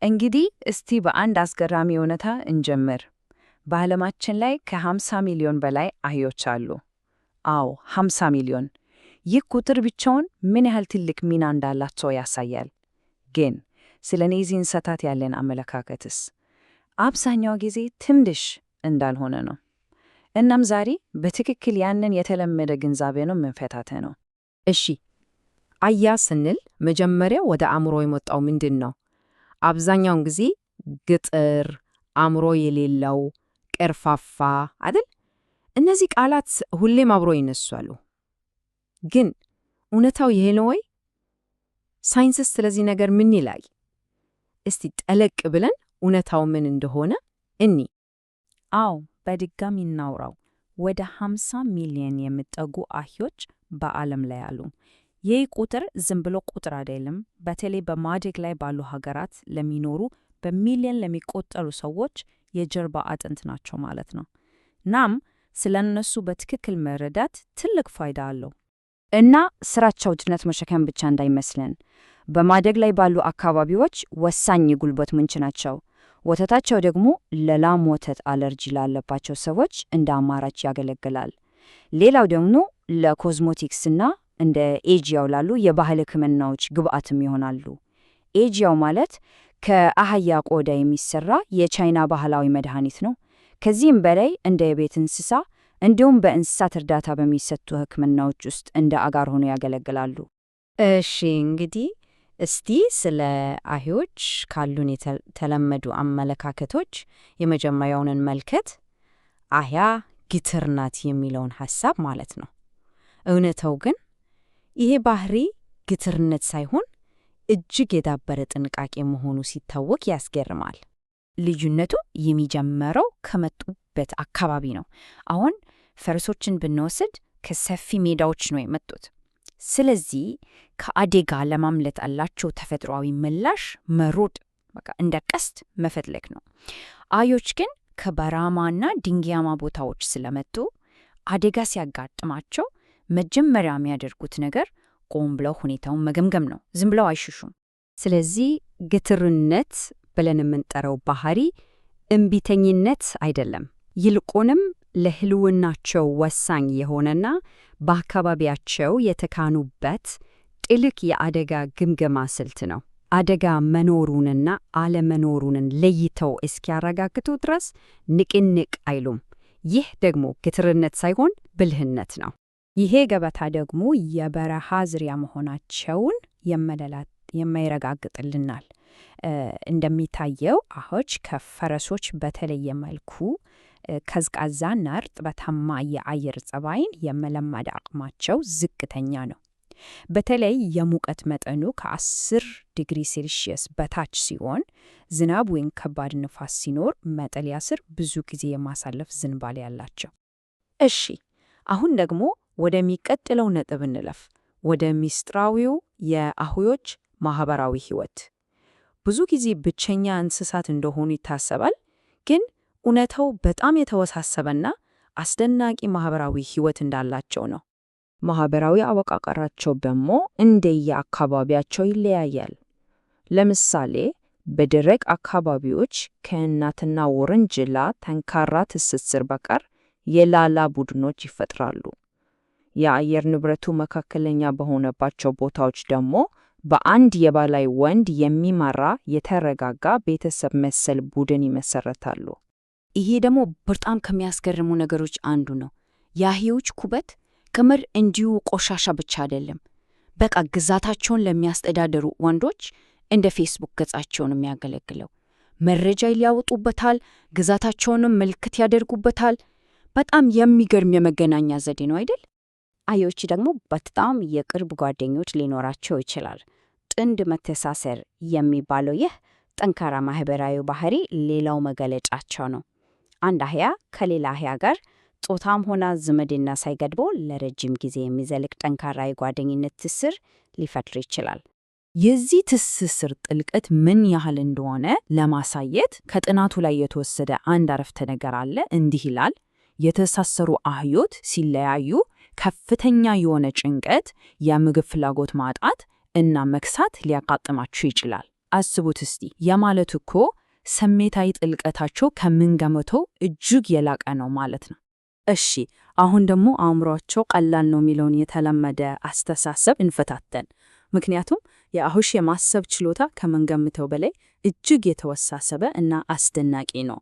እንግዲህ እስቲ በአንድ አስገራሚ እውነታ እንጀምር። በዓለማችን ላይ ከ50 ሚሊዮን በላይ አህዮች አሉ። አዎ፣ 50 ሚሊዮን። ይህ ቁጥር ብቻውን ምን ያህል ትልቅ ሚና እንዳላቸው ያሳያል። ግን ስለ እነዚህ እንስሳት ያለን አመለካከትስ? አብዛኛው ጊዜ ትንሽ እንዳልሆነ ነው። እናም ዛሬ በትክክል ያንን የተለመደ ግንዛቤ ነው የምንፈታተነው። እሺ፣ አህያ ስንል መጀመሪያ ወደ አእምሮ የመጣው ምንድን ነው? አብዛኛውን ጊዜ ግጥር፣ አእምሮ የሌለው፣ ቀርፋፋ አይደል? እነዚህ ቃላት ሁሌም አብሮ ይነሳሉ። ግን እውነታው ይሄ ነው ወይ? ሳይንስስ ስለዚህ ነገር ምን ይላል? እስቲ ጠለቅ ብለን እውነታው ምን እንደሆነ እኒ አዎ፣ በድጋሚ እናውራው። ወደ 50 ሚሊዮን የሚጠጉ አህዮች በዓለም ላይ አሉ። ይህ ቁጥር ዝም ብሎ ቁጥር አይደለም። በተለይ በማደግ ላይ ባሉ ሀገራት ለሚኖሩ በሚሊዮን ለሚቆጠሩ ሰዎች የጀርባ አጥንት ናቸው ማለት ነው። ናም ስለ እነሱ በትክክል መረዳት ትልቅ ፋይዳ አለው። እና ስራቸው ጭነት መሸከም ብቻ እንዳይመስለን። በማደግ ላይ ባሉ አካባቢዎች ወሳኝ የጉልበት ምንጭ ናቸው። ወተታቸው ደግሞ ለላም ወተት አለርጂ ላለባቸው ሰዎች እንደ አማራጭ ያገለግላል። ሌላው ደግሞ ለኮዝሞቲክስና እንደ ኤጂያው ላሉ የባህል ሕክምናዎች ግብአትም ይሆናሉ። ኤጂያው ማለት ከአህያ ቆዳ የሚሰራ የቻይና ባህላዊ መድኃኒት ነው። ከዚህም በላይ እንደ የቤት እንስሳ እንዲሁም በእንስሳት እርዳታ በሚሰጡ ሕክምናዎች ውስጥ እንደ አጋር ሆነው ያገለግላሉ። እሺ፣ እንግዲህ እስቲ ስለ አህዮች ካሉን የተለመዱ አመለካከቶች የመጀመሪያውን እንመልከት። አህያ ግትር ናት የሚለውን ሐሳብ ማለት ነው። እውነታው ግን ይሄ ባህሪ ግትርነት ሳይሆን እጅግ የዳበረ ጥንቃቄ መሆኑ ሲታወቅ ያስገርማል። ልዩነቱ የሚጀመረው ከመጡበት አካባቢ ነው። አሁን ፈረሶችን ብንወስድ ከሰፊ ሜዳዎች ነው የመጡት። ስለዚህ ከአደጋ ለማምለጥ ያላቸው ተፈጥሯዊ ምላሽ መሮጥ፣ በቃ እንደ ቀስት መፈትለክ ነው። አህዮች ግን ከበረሃማና ድንጋያማ ቦታዎች ስለመጡ አደጋ ሲያጋጥማቸው መጀመሪያ የሚያደርጉት ነገር ቆም ብለው ሁኔታውን መገምገም ነው። ዝም ብለው አይሽሹም። ስለዚህ ግትርነት ብለን የምንጠራው ባህሪ እምቢተኝነት አይደለም። ይልቁንም ለሕልውናቸው ወሳኝ የሆነና በአካባቢያቸው የተካኑበት ጥልቅ የአደጋ ግምገማ ስልት ነው። አደጋ መኖሩንና አለመኖሩንን ለይተው እስኪያረጋግጡ ድረስ ንቅንቅ አይሉም። ይህ ደግሞ ግትርነት ሳይሆን ብልህነት ነው። ይሄ ገበታ ደግሞ የበረሃ ዝርያ መሆናቸውን የማይረጋግጥልናል። እንደሚታየው አህዮች ከፈረሶች በተለየ መልኩ ቀዝቃዛና እርጥበታማ የአየር ጸባይን የመለመድ አቅማቸው ዝቅተኛ ነው። በተለይ የሙቀት መጠኑ ከ10 ዲግሪ ሴልሺየስ በታች ሲሆን፣ ዝናብ ወይም ከባድ ንፋስ ሲኖር መጠለያ ስር ብዙ ጊዜ የማሳለፍ ዝንባሌ አላቸው። እሺ፣ አሁን ደግሞ ወደሚቀጥለው ነጥብ እንለፍ፣ ወደ ሚስጥራዊው የአህዮች ማህበራዊ ሕይወት። ብዙ ጊዜ ብቸኛ እንስሳት እንደሆኑ ይታሰባል፣ ግን እውነታው በጣም የተወሳሰበና አስደናቂ ማህበራዊ ሕይወት እንዳላቸው ነው። ማህበራዊ አወቃቀራቸው ደግሞ እንደየአካባቢያቸው ይለያያል። ለምሳሌ በደረቅ አካባቢዎች ከእናትና ውርንጭላ ጠንካራ ትስስር በቀር የላላ ቡድኖች ይፈጥራሉ። የአየር ንብረቱ መካከለኛ በሆነባቸው ቦታዎች ደግሞ በአንድ የበላይ ወንድ የሚመራ የተረጋጋ ቤተሰብ መሰል ቡድን ይመሰረታሉ። ይሄ ደግሞ በጣም ከሚያስገርሙ ነገሮች አንዱ ነው። የአህዮች ኩበት ክምር እንዲሁ ቆሻሻ ብቻ አይደለም። በቃ ግዛታቸውን ለሚያስተዳድሩ ወንዶች እንደ ፌስቡክ ገጻቸውን የሚያገለግለው መረጃ ይለዋወጡበታል፣ ግዛታቸውንም ምልክት ያደርጉበታል። በጣም የሚገርም የመገናኛ ዘዴ ነው አይደል? አህዮች ደግሞ በጣም የቅርብ ጓደኞች ሊኖራቸው ይችላል። ጥንድ መተሳሰር የሚባለው ይህ ጠንካራ ማህበራዊ ባህሪ ሌላው መገለጫቸው ነው። አንድ አህያ ከሌላ አህያ ጋር ጾታም ሆነ ዝምድና ሳይገድበው ለረጅም ጊዜ የሚዘልቅ ጠንካራ የጓደኝነት ትስስር ሊፈጥር ይችላል። የዚህ ትስስር ጥልቀት ምን ያህል እንደሆነ ለማሳየት ከጥናቱ ላይ የተወሰደ አንድ አረፍተ ነገር አለ። እንዲህ ይላል፦ የተሳሰሩ አህዮች ሲለያዩ ከፍተኛ የሆነ ጭንቀት፣ የምግብ ፍላጎት ማጣት እና መክሳት ሊያጋጥማቸው ይችላል። አስቡት እስቲ። የማለት እኮ ስሜታዊ ጥልቀታቸው ከምንገምተው እጅግ የላቀ ነው ማለት ነው። እሺ፣ አሁን ደግሞ አእምሯቸው ቀላል ነው የሚለውን የተለመደ አስተሳሰብ እንፈታተን። ምክንያቱም የአህዮች የማሰብ ችሎታ ከምንገምተው በላይ እጅግ የተወሳሰበ እና አስደናቂ ነው።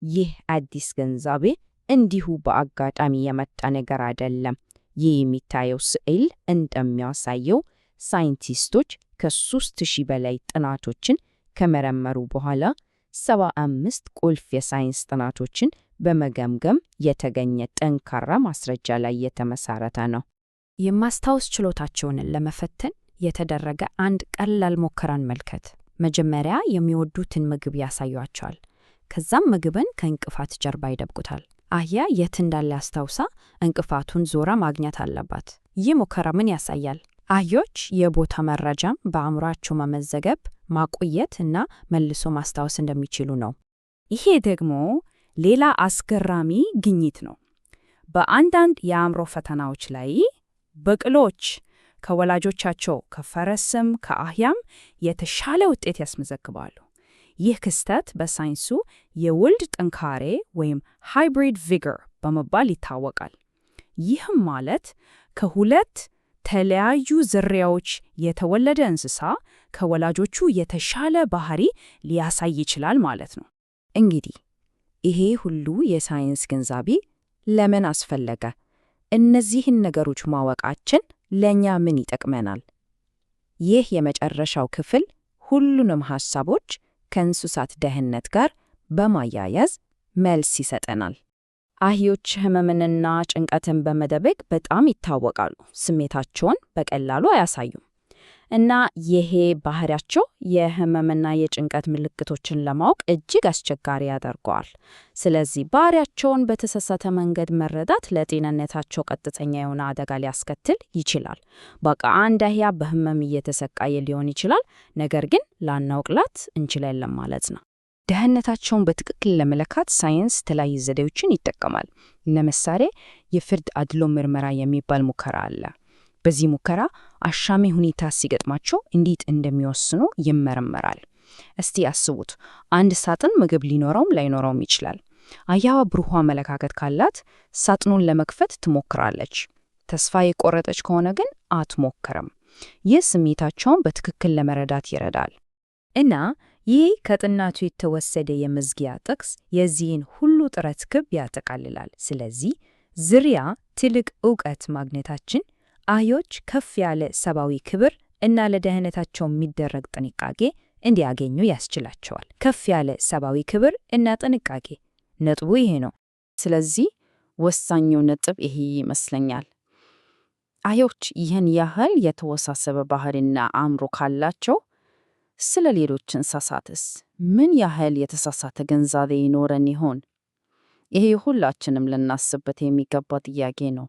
ይህ አዲስ ግንዛቤ እንዲሁ በአጋጣሚ የመጣ ነገር አይደለም። ይህ የሚታየው ስዕል እንደሚያሳየው ሳይንቲስቶች ከ3000 በላይ ጥናቶችን ከመረመሩ በኋላ 75 ቁልፍ የሳይንስ ጥናቶችን በመገምገም የተገኘ ጠንካራ ማስረጃ ላይ የተመሰረተ ነው። የማስታወስ ችሎታቸውን ለመፈተን የተደረገ አንድ ቀላል ሙከራን መልከት። መጀመሪያ የሚወዱትን ምግብ ያሳዩአቸዋል። ከዛም ምግብን ከእንቅፋት ጀርባ ይደብቁታል። አህያ የት እንዳለ አስታውሳ እንቅፋቱን ዞራ ማግኘት አለባት። ይህ ሙከራ ምን ያሳያል? አህዮች የቦታ መረጃን በአእምሯቸው መመዘገብ፣ ማቆየት እና መልሶ ማስታወስ እንደሚችሉ ነው። ይሄ ደግሞ ሌላ አስገራሚ ግኝት ነው። በአንዳንድ የአእምሮ ፈተናዎች ላይ በቅሎች ከወላጆቻቸው ከፈረስም ከአህያም የተሻለ ውጤት ያስመዘግባሉ። ይህ ክስተት በሳይንሱ የውልድ ጥንካሬ ወይም hybrid vigor በመባል ይታወቃል። ይህም ማለት ከሁለት ተለያዩ ዝርያዎች የተወለደ እንስሳ ከወላጆቹ የተሻለ ባህሪ ሊያሳይ ይችላል ማለት ነው። እንግዲህ ይሄ ሁሉ የሳይንስ ግንዛቤ ለምን አስፈለገ? እነዚህን ነገሮች ማወቃችን ለእኛ ምን ይጠቅመናል? ይህ የመጨረሻው ክፍል ሁሉንም ሐሳቦች ከእንስሳት ደህንነት ጋር በማያያዝ መልስ ይሰጠናል። አህዮች ህመምንና ጭንቀትን በመደበቅ በጣም ይታወቃሉ። ስሜታቸውን በቀላሉ አያሳዩም። እና ይሄ ባህሪያቸው የህመምና የጭንቀት ምልክቶችን ለማወቅ እጅግ አስቸጋሪ ያደርገዋል። ስለዚህ ባህሪያቸውን በተሳሳተ መንገድ መረዳት ለጤንነታቸው ቀጥተኛ የሆነ አደጋ ሊያስከትል ይችላል። በቃ አንድ አህያ በህመም እየተሰቃየ ሊሆን ይችላል፣ ነገር ግን ላናውቅላት እንችላለን ማለት ነው። ደህንነታቸውን በትክክል ለመለካት ሳይንስ የተለያዩ ዘዴዎችን ይጠቀማል። ለምሳሌ የፍርድ አድሎ ምርመራ የሚባል ሙከራ አለ። በዚህ ሙከራ አሻሚ ሁኔታ ሲገጥማቸው እንዴት እንደሚወስኑ ይመረመራል። እስቲ አስቡት፣ አንድ ሳጥን ምግብ ሊኖረውም ላይኖረውም ይችላል። አህያዋ ብሩህ አመለካከት ካላት ሳጥኑን ለመክፈት ትሞክራለች። ተስፋ የቆረጠች ከሆነ ግን አትሞክርም። ይህ ስሜታቸውን በትክክል ለመረዳት ይረዳል። እና ይህ ከጥናቱ የተወሰደ የመዝጊያ ጥቅስ የዚህን ሁሉ ጥረት ግብ ያጠቃልላል። ስለዚህ ዝርያ ትልቅ ዕውቀት ማግኘታችን አህዮች ከፍ ያለ ሰብአዊ ክብር እና ለደህንነታቸው የሚደረግ ጥንቃቄ እንዲያገኙ ያስችላቸዋል። ከፍ ያለ ሰብአዊ ክብር እና ጥንቃቄ፣ ነጥቡ ይሄ ነው። ስለዚህ ወሳኙ ነጥብ ይሄ ይመስለኛል። አህዮች ይህን ያህል የተወሳሰበ ባህሪና አእምሮ ካላቸው ስለ ሌሎች እንስሳትስ ምን ያህል የተሳሳተ ግንዛቤ ይኖረን ይሆን? ይሄ ሁላችንም ልናስብበት የሚገባ ጥያቄ ነው።